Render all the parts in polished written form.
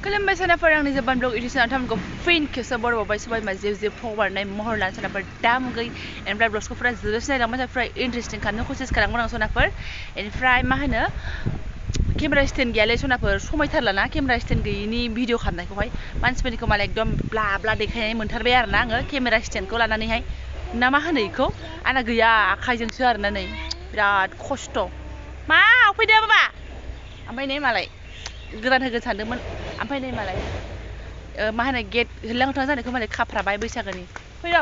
खुलुमबाय सोनाफोर आंनि जोबान blog Edison थामखौ फिन खेबसे बर'बावबाय सबाय मा जेव जेव फहरनाय महर लाना सोनाफोर दा मुगै एनिफ्राय ब्लग्सखौ फुरा जोबोद नायलांबाय फुरा इन्टारेस्टिं खालामनो कसिस खालामगोन आं सोनाफोर एनिफ्राय मा होनो केमेरा स्टेन्ड गैयालै सोनाफोर समायथारलाना केमेरा स्टेन्ड गैयिनि भिडिअ खालामनायखौहाय मानसिफोरनिखौ मालाय एकदम ब्ला ब्ला देखायनाय मोनथारबाय आरोना आङो केमेरा स्टेन्डखौ लानानैहाय ना मा होनो इखौ आंना गैया आखाइजोंसो आरोना नै बिराद खस्थ' मा फैदो बाबा ओमफ्राय नै मालाय गोदान होगोन सानदोंमोन ओमफ्राय नै मालाय मा होनो गेट होलांथां जानायखौ मालाय खाफ्राबाय बैसागोनि फैद'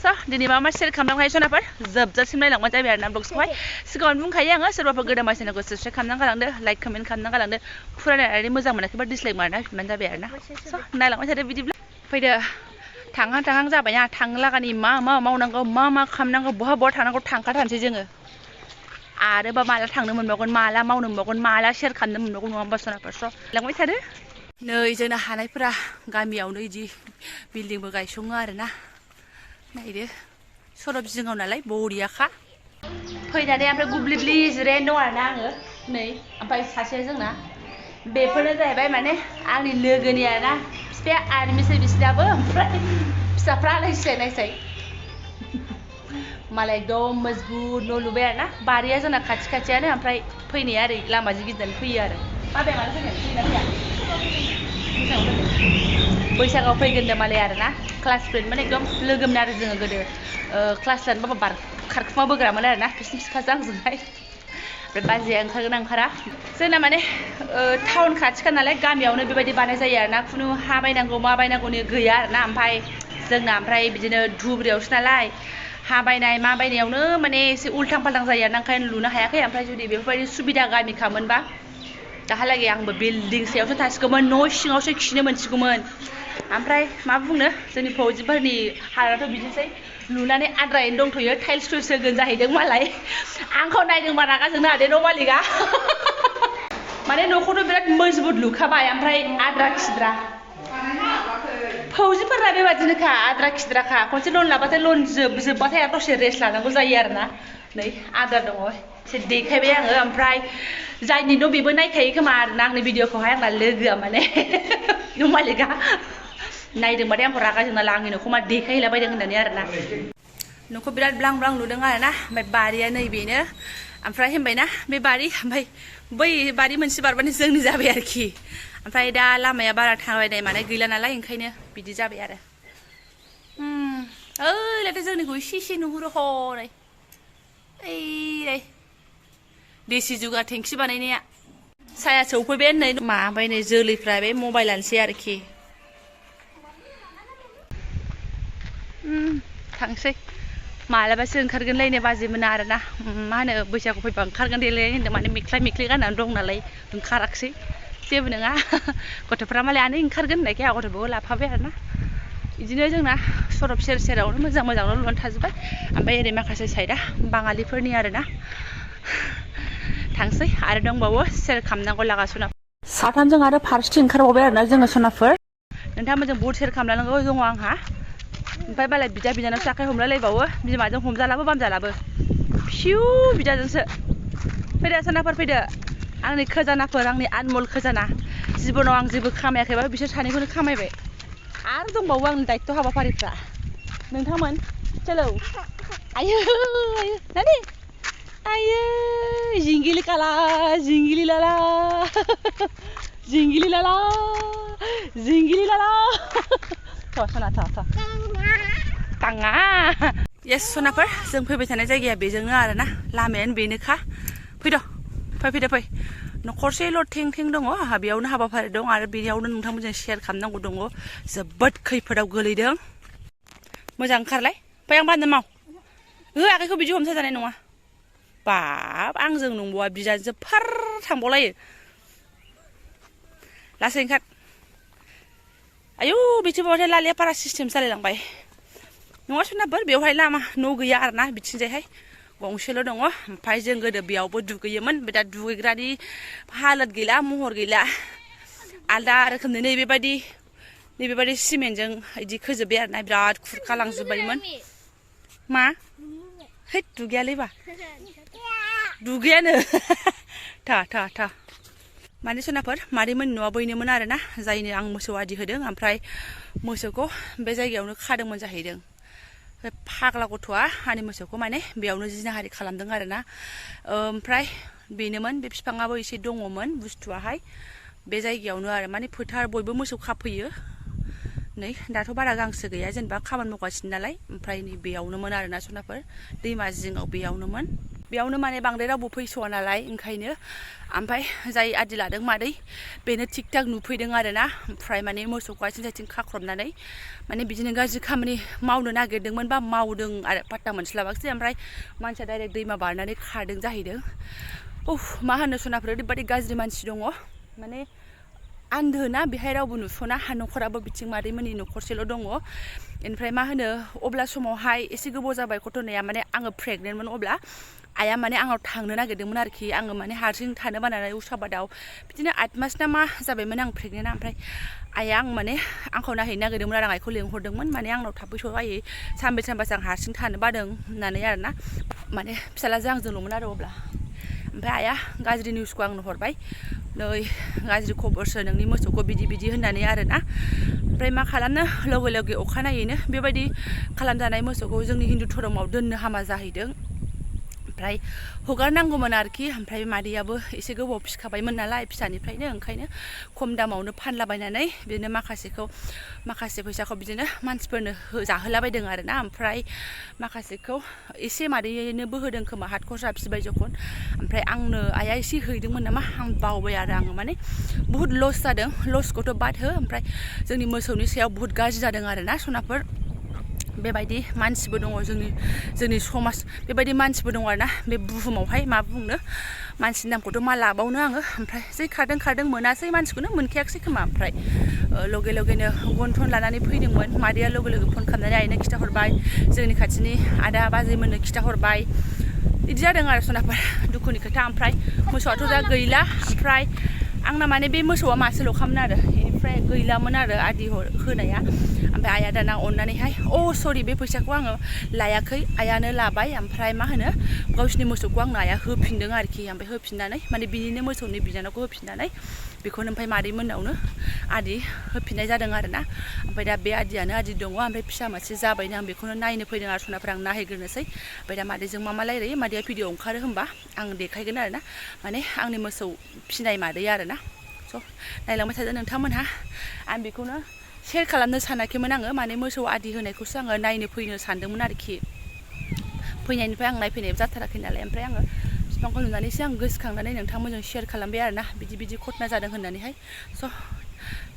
स' दिनै मा सेयार खालामनांगौहाय सनाफोर जोबजासिम नायलांबानो जाबाय आरोना ब्लग्सखौहाय सिगाङावनो बुंखायो आङो सोरबाफोर गोदान मानसिखौ साबसक्राइब खालामनानै गालांदो लाइक कमेन्ट खालामनानै गालांदो फुरा नायनानै मोजां मोनाखैबा डिसलाइक मारना होफिनबानो जाबाय आरोना स' नायलांबाय थादो बिदिब्ला फैदो थांहां जाबायना थांनो लागानि मा मावनांगौ मा खालामनांगौ बहा थांनांगौ थांखाथारनोसै जोङो आरोबा माला थांनो मोनबावगोन माला मावनो मोनबावगोन माला सेयार खालामनो मोनबावगोन नङा होमबा सनाफोर स' लांबाय थादो नै जोंना हानायफोरा गामियावनो इदि बिल्डिंबो गायसङो आरोना नायदो सरब जिङाव नालाय बरियाखा फैनानै ओमफ्राय गुब्लिब्लि जिरायना दं आरोना आङो नै ओमफ्राय सासेया जोंना बेफोरनो जाहैबाय माने आंनि लोगोनि आरोना बिफाया आर्मिसै बिसिनाबो ओमफ्राय फिसाफ्रा नायसाय मालाय एकदम मजबुत न' लुबाय आरोना बारिया जोंना खाथियानो ओमफ्राय फैनाया ओरै लामाजों गिदिंनानै फैयो आरो बाबाया माला फैगोन फैयोना फैया बैसागआव फैगोन मालाय आरोना क्लास फ्रेन्ड माने एकदम लोगोमोन आरो जोङो गोदो क्लास लानो बाबा खारखुमा बोग्रामोन आरोना बिसिनि बिफाजों आंजोंहाय ओमफ्राय बाजैया ओंखारा जोंना माने टाउन खाथिखा नालाय गामियावनो बेबायदि बानाय जायो आरोना खुनु हा बायनांगौ मा बायनांगौनि गैया आरोना ओमफ्राय बिदिनो धुब्रियावसो नालाय हा बायनाय मा बायनायावनो माने एसे उल्थां फाल्थां जायो आरोना ओंखायनो लुनो हायाखै ओमफ्राय जुदि बेफोरबायदि सुबिदा गामिखामोनबा दाहालागै आंबो बिल्डिं सायावसो थासिगौमोन न' सिङावसो खिनो मोनसिगौमोन ओमफ्राय मा बुंनो जोंनि फौजिफोरनि हालोदाथ' बिदिनोसै लुनानै आद्रायैनो दंथ'यो टाइल्स टुइल्स होगोन जाहैदों मालाय आंखौ नायदोंबा रागा जोंनो हादे न' मालिकआ माने न'खौथ' बिराद मजबुत लुखाबाय ओमफ्राय आद्रा खिद्रा फौजिफोरा बेबादिनोखा आद्रा खिद्राखा खनसे लन लाबाथाय लन जोबबाथाय आरो दसे रेस्ट लानांगौ जायो आरोना नै आद्रा दङ एसे देखायबाय आङो ओमफ्राय जायनि न' बेबो नायखायो खोमा आरोना आंनि भिडिअखौहाय आंना लोगोआ माने न' मालिकआ नायदोंबाथाय आंखौ रागा जोंना आंनि न'खौ मा देखायहैलाबायदों होननानै आरोना न'खौ बिराद ब्लां ब्लां लुदों आरोना ओमफ्राय बारिया नैबेनो ओमफ्राय होनबायना बे बारि ओमफ्राय बै बारि मोनसे बारबानो जोंनि जाबाय आरोखि ओमफ्राय दा लामाया बारा थाबायनाय मानाय गैला नालाय ओंखायनो बिदि जाबाय आरो ओइलाय जोंनिखौ एसे नुहुरो हरै ओइ देसि जुगा टेंखि बानायनाया साया सौफैबाय नै ओमफ्राय नै जोलैफ्रा बे मबाइलानोसै आरोखि थांसै मालाबासो ओंखारगोनलायनो बाजैमोना आरोना मा होनो बैसागु फैबा ओंखारगोन देलाय होनदों माने मेख्ला गाननानै दं नालाय ओंखाराखसै जेबो नङा गथ'फ्रा मालाय आनै ओंखारगोन होननायखाय आहा गथ'फोरखौ लाफाबाय आरोना बिदिनो जोंना सरब सेरावनो मोजां लुनानै थाजोब्बाय ओमफ्राय ओरै माखासे साइडआ बाङालिफोरनि आरोना थांसै आरो दंबावो सेयार खालामनांगौ लागा सना साथामजों आरो फारसेथिं ओंखारबावबाय आरोना जोङो सनाफोर नोंथांमोनजों बहुद सेयार खालामनांगौ दङ आंहा ओमफ्राय मालाय बिनानावसो आखाइ हमलायलायबावो बिमाजों हमजालाबो बामजालाबो फिउ बिदाजोंसो फैदो सनाफोर फैदो आंनि खोजानाफोर आंनि आनमल खोजाना जिबनाव आं जेबो खामायाखैबाबो बिसोर सानैखौनो खामायबाय आरो दंबावो आंनि दायित्व हाबाफारिफ्रा नोंथांमोन चलो आयो नानि आयो जिंगिलि काला जिंगिलि लाला थ' सना थ' थाङा येस सनाफोर जों फैबाय थानाय जायगाया बेजोंनो आरोना लामायानो बेनोखा फै न'खरसेल' थें दङ आंहा बेयावनो हाबाफारि दं आरो बेयावनो नोंथांमोनजों शेयार खालामनांगौ दङ जोबोद खैफोदाव गोलैदों मोजां ओंखारलाय फै आं बान्दो माव आखाइखौ बिदि हमथा जानाय नङा बाब आंजों नंबावा बिदाजों फार थांबावलायो लासै ओंखार आयौ बिथिंबाथाय लालिया पारा सिस्टेम जालायलांबाय नङा सनाफोर बेवहाय लामा न' गैया आरोना बिथिंजायहाय गंसेल' दङ ओमफ्राय जों गोदो बेयावबो दुगैयोमोन दा दुगैग्रानि हालोद गैला महर गैला आलदा रोखोमनि नैबेबायदि सिमेन्टजों बिदि खोजोब्बाय आरोना बिराद खुरखालांजोब्बायमोन मा है दुगैयालै बा दुगैयानो था माने सनाफोर मादैमोन न'आ बैनोमोन आरो ना जायनो आं मोसौ आदि होदों ओमफ्राय मोसौखौ बे जायगायावनो खादोंमोन जाहैदों फाग्ला गथ'आ आंनि मोसौखौ माने बेयावनो जिनाहारि खालामदों आरो ना ओमफ्राय बेनोमोन बे बिफाङाबो एसे दङमोन बुस्थुआहाय बे जायगायावनो आरो माने फोथार बयबो मोसौ खाफैयो नै दाथ' बारा गांसो गैया जेनेबा खामानि मावगासिनो नालाय ओमफ्राय नै बेयावनोमोन आरो ना सनाफोर दैमा जिङाव बेयावनो माने बांद्राय रावबो फैस'आ नालाय ओंखायनो ओमफ्राय जाय आदि लादों मादै बेनो थिग थाक नुफैदों आरो ना ओमफ्राय माने मोसौखौ आथिं साथिं खाख्रबनानै माने बिदिनो गाज्रि खामानि मावनो नागिरदोंमोन बा मावदों आरो पात्ता मोनस्लाबाखिसै ओमफ्राय मानसिया डाइरेक्ट दैमा बारनानै खारदों जाहैदों मा होनो सनाफोर ओरैबादि गाज्रि मानसि दङ माने आन्धोना बेहाय रावबो नुस'ना न'खराबो बिथिं मादैमोननि न'खरसेल' दङ ओमफ्राय मा होनो अब्ला समावहाय एसे गोबाव जाबाय घटनाया माने आङो प्रेगनेन्टमोन अब्ला आइया माने आंनाव थांनो नागिरदोंमोन आरोखि आङो माने हारसिं थानो बानानै उसाबादाव बिदिनो 8 मास ना मा जाबायमोन आं प्रेगनेन्टआ ओमफ्राय आइया माने आंखौ नायहैनो नागिरदोंमोन आरो आइखौ लेंहरदोंमोन माने आंनाव थाफैस' आयै सानब्रैसो आं हारसिं थानो बादों होननानै आरोना माने फिसालाजों आंजोंल'मोन आरो अब्ला ओमफ्राय आइया गाज्रि निउसखौ आंनो हरबाय नै गाज्रि खबरसो नोंनि मोसौखौ बिदि होननानै आरोना ओमफ्राय मा खालामनो लगे लगे अखानायैनो बेबायदि खालामजानाय मोसौखौ जोंनि हिन्दु धोरोमाव दोननो हामा जाहैदों ओमफ्राय हगारनांगौमोन आरोखि ओमफ्राय मादैयाबो एसे गोबाव फिखाबायमोन नालाय फिसानिफ्रायनो ओंखायनो खम दामावनो फानलाबायनानै बिदिनो माखासे फैसाखौ बिदिनो मानसिफोरनो जाहोलाबायदों आरोना ओमफ्राय माखासेखौ एसे मादैनोबो होदों खोमा हात खरसा फिसिबाय जखन ओमफ्राय आंनो आइया एसे हैदोंमोन नामा आं बावबाय आरो आङो माने बुहुत लस जादों लसखौथ' बाद हो ओमफ्राय जोंनि मोसौनि सायाव बुहुत गाज्रि जादों आरोना सनाफोर बेबायदि मानसिबो दङ जोंनि समाज बेबायदि मानसिबो दङ आरोना बे बुहुमावहाय मा बुंनो मानसिनि नामखौथ' मा लाबावनो आङो ओमफ्राय जै खारदों मोनासै मानसिखौनो मोनखायाखिसै खोमा ओमफ्राय लगे लगेनो गन्थन लानानै फैदोंमोन मादैया लगे लगे फन खालामनानै आइनो खिथाहरबाय जोंनि खाथिनि आदा बाजैमोननो खिथाहरबाय बिदि जादों आरो सनाफोर दुखुनि खोथा ओमफ्राय मोसौआथ' दा गैला ओमफ्राय आंना माने बे मोसौआ मासेल'खामोन आरो बेनिफ्राय गैलामोन आरो आदि होनाया ओमफ्राय आइया दाना अननानैहाय सरि बे फैसाखौ आङो लायाखै आइयानो लाबाय ओमफ्राय मा होनो गावसिनि मोसौखौ आंनो आइया होफिनदों आरोखि ओमफ्राय होफिननानै माने बिनिनो मोसौनि बिनानावखौ होफिननानै बेखौनो ओमफ्राय मादैमोननावनो आदि होफिननाय जादों आरोना ओमफ्राय दा बे आदियानो आदि दङ ओमफ्राय फिसा मासे जाबायनो आं बेखौनो नायनो फैदों आरो सनाफोर आं नायहैग्रोनोसै ओमफ्राय दा मादैजों मा रायलायो मादैया भिडिअ ओंखारो होनबा आं देखायगोन आरोना माने आंनि मोसौ फिनाय मादै आरोना स' नायलांबाय थादो नोंथांमोनहा आं बेखौनो शेयार खालामनो सानाखैमोन आङो माने मोसौ आदि होनायखौसो आङो नायनो फैनो सानदोंमोन आरोखि फैनायनिफ्राय आं नायफैनायबो जाथाराखै नालाय ओमफ्राय आङो बिफांखौ नुनानैसो आं गोसोखांनानै नोंथांमोनजों शेयार खालामबाय आरोना बिदि घटना जादों होननानैहाय स'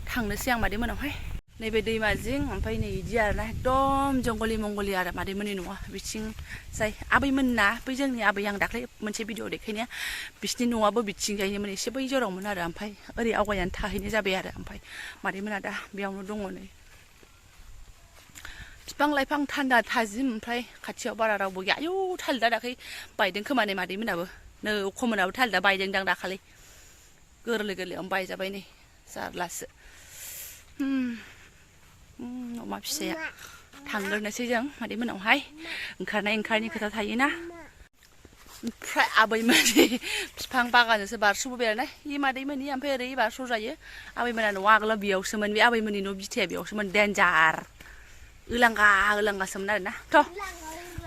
थांनोसै आं मादैमोनावहाय नैबे दैमा जिं ओमफ्राय नै बिदि आरोना एकदम जंगलि आरो मादैमोननि न'आ बिथिं जाय आबैमोनना बै जोंनि आबै आं दाख्लै मोनसे भिडिअ देखायनाया बिसिनि न'आबो बिथिंजायनोमोन एसे बै जरावमोन आरो ओमफ्राय ओरै आवगायनानै थाहैनाय जाबाय आरो ओमफ्राय मादैमोना दा बेयावनो दङ नै बिफां लाइफां थान्दा थाजिम ओमफ्राय खाथियाव बारा रावबो गैया आयौ थालिदा दाखै बायदों खोमा नै मादैमोनाबो नै अखमोनाबो थालिदा बायदोंदां दाखालि गोरलैयावनो बायजाबाय नै जारलासो अमा फिसाया थांग्रोनोसै जों मादैमोनावहाय ओंखारनाय खोथा थायोना ओमफ्राय आबैमोननि बिफां बागानजोंसो बारस'बोबाय आरोना इ मादैमोननि ओमफ्राय ओरै बारस'जायो आबैमोना न'आ आगोलाव बेयावसोमोन बे आबैमोननि न' बिथाया बेयावसोमोन देन्जार ओलांगासोमोन आरोना थ'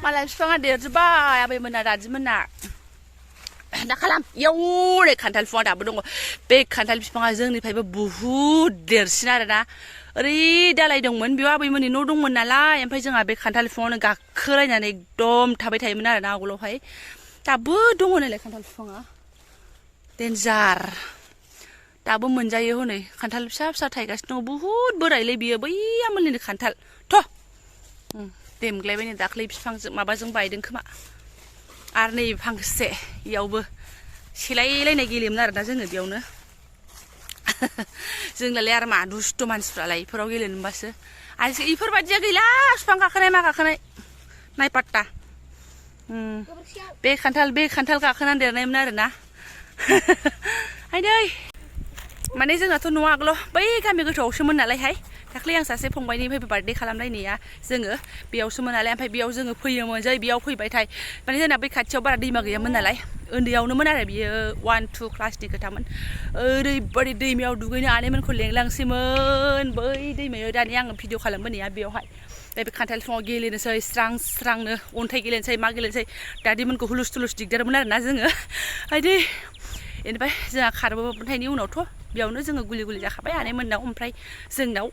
मालाय बिफाङा देरजोब्बाय आबैमोना दादिमोनना दा खालाम एवरे खान्थाल बिफाङा दाबो दङ बे खान्थाल बिफाङा जोंनिफ्रायबो बुहुद देरसिन आरोना ओरै दालाय दंमोन बेयाव आबैमोननि न' दंमोन नालाय ओमफ्राय जोंहा बे खान्थाल बिफाङावनो गाखोलायनानै एकदम थाबाय थायोमोन आरोना आगोलावहाय दाबो दङ नालाय खान्थाल बिफाङा देन्जार दाबो मोनजायो हनै खान्थाल फिसा थायगासिनो दङ बुहुद बोरायलै बियो बैया मोननिनो खान्थाल थ' देमग्लायबाय नै दाख्लै बिफांजों माबाजों बायदों खोमा आरो नै फांसे इयावबो सेलायलायनाय गेलेयोमोन आरोना जोङो बेयावनो जोंनालाय आरो मा दुस्थ' मानसिफ्रालाय इफोराव गेलेनो मोनबासो आरो इफोरबायदिया गैला बिफां गाखोनाय मा गाखोनाय नायपात्ता बे खान्थाल गाखोनानै देरनायमोन आरोना आइदै माने जोंनाथ' न'आ आगोलाव बै गामि गोथौआवसोमोन नालायहाय दाख्लै आं सासे फंबायनिफ्राय बार्थडे खालामलायनाया जोङो बेयावसोमोन नालाय ओमफ्राय बेयाव जोङो फैयोमोन जै बेयाव फैबायथाय माने जोंना बै खाथियाव बारा दैमा गैयामोन नालाय उन्दैयावनोमोन आरो बियो 1, 2 क्लासनि खोथामोन ओरैबायदि दैमायाव दुगैनो आनैमोनखौ लेंलांसैमोन बै दैमायाव दानि आङो भिडिअ खालामबोनाया बेयावहाय बे खान्थाल बिफाङाव गेलेनोसै स्रां स्रांनो अन्थाइ गेलेनोसै मा गेलेनोसै दादिमोनखौ हुलुस थुलुस दिगदारमोन आरोना जोङो आइदै बेनिफ्राय जोंहा खारबोनायनि उनावथ' बेयावनो जोङो गुलि गुलि जाखाबाय आनैमोननाव ओमफ्राय जोंनाव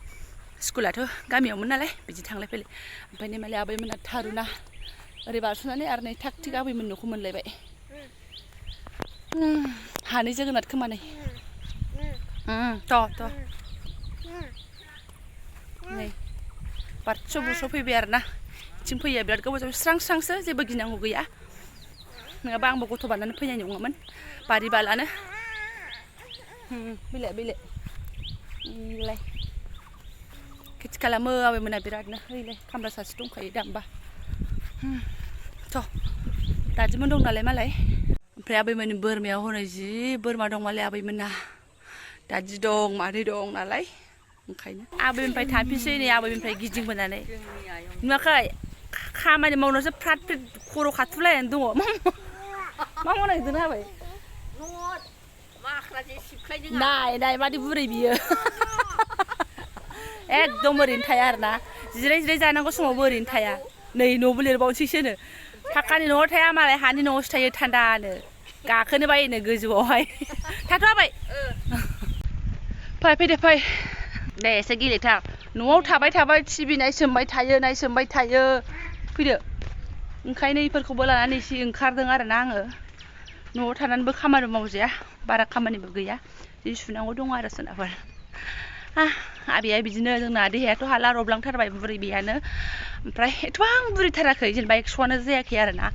स्कुलाथ' गामियावमोन नालाय बिदि थांलाय फैलाय ओमफ्राय नेमालि आबैमोना थारुना ओरै बारस'नानै आरो नै थाग थिग आबैमोन न'खौ मोनलायबाय हानि जोगोनार खोमा नै थ' नै बारस' बुरस' फैबाय आरोना बिथिं फैया बिराद गोबाव जाबाय स्रां स्रांसो जेबो गिनांगौ गैया नङाबा आंबो गथ' बानानै फैनाय नङामोन बारि बालानो बिलाइ बिलाइ खेथि खालामो आबैमोना बिरादनो ओइलाय खामला सासे दंखायो दामबा थ' दादिमोन दं नालाय मालाय ओमफ्राय आबैमोननि बोरमायाव हनै जि बोरमा दं मालाय आबैमोना दादि दं मादै दं नालाय ओंखायनो आबैनिफ्राय थांफिनसै नै आबैनिफ्राय गिदिंबोनानै नुवाखै खामानि मावनायावसो फ्रात फ्रित खर' खाथुलायनानै दङ मा मावनायदों आबै नाय मादि बुरै बियो एकदम ओरैनो थाया आरोना जिराय जिराय जानांगौ समावबो ओरैनो थाया नै न'बो लिरबावनोसैसोनो फाक्कानि न'आव थाया मालाय हानि न'आवसो थायो थान्दानो गाखोनो बायोनो गोजौआवहाय थाथ'आबै फैदो फै दे एसे गेलेथार न'आव थाबाय थाबाय टिभि नायसोमबाय थायो फैदो ओंखायनो इफोरखौबो लानानै एसे ओंखारदों आरोना आङो न'आव थानानैबो खामानि मावजाया बारा खामानिबो गैया जि सुनांगौ दङ आरो सोनाफोर आबैया बिदिनो जोंना देहायाथ' हाला रबलांथारबाय बुरै बेयानो ओमफ्राय एथबां बुरैथाराखै जेनेबा 100आनो जायाखै आरोना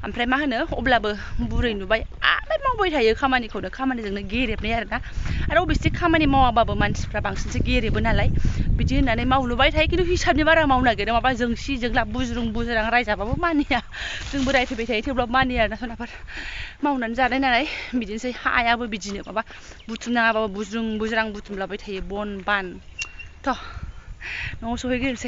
ओमफ्राय मा होनो अब्लाबो बुरै नुबाय ओमफ्राय मावबाय थायो खामानिजोंनो गेरेबनाय आरोना आरो अबेसे खामानि मावाबाबो मानसिफ्रा बांसिनसो गेरेबो नालाय बिदि होननानै मावलुबाय थायो खिन्थु हिसाबनि बारा मावनो नागिरो माबा जोंसि जोंला बुज्रुं बुज्रां रायजाबाबो मानिया जोंबो रायफैबाय थायो थेवब्लाबो मानिया आरोना सोनाफोर मावनानै जानाय नालाय बिदिनोसै हायाबो बिदिनो माबा बुथुमनाङाबाबो बुज्रुं बुज्रां बुथुमलाबाय थायो बन बान थ' न'आव सहैग्रोनोसै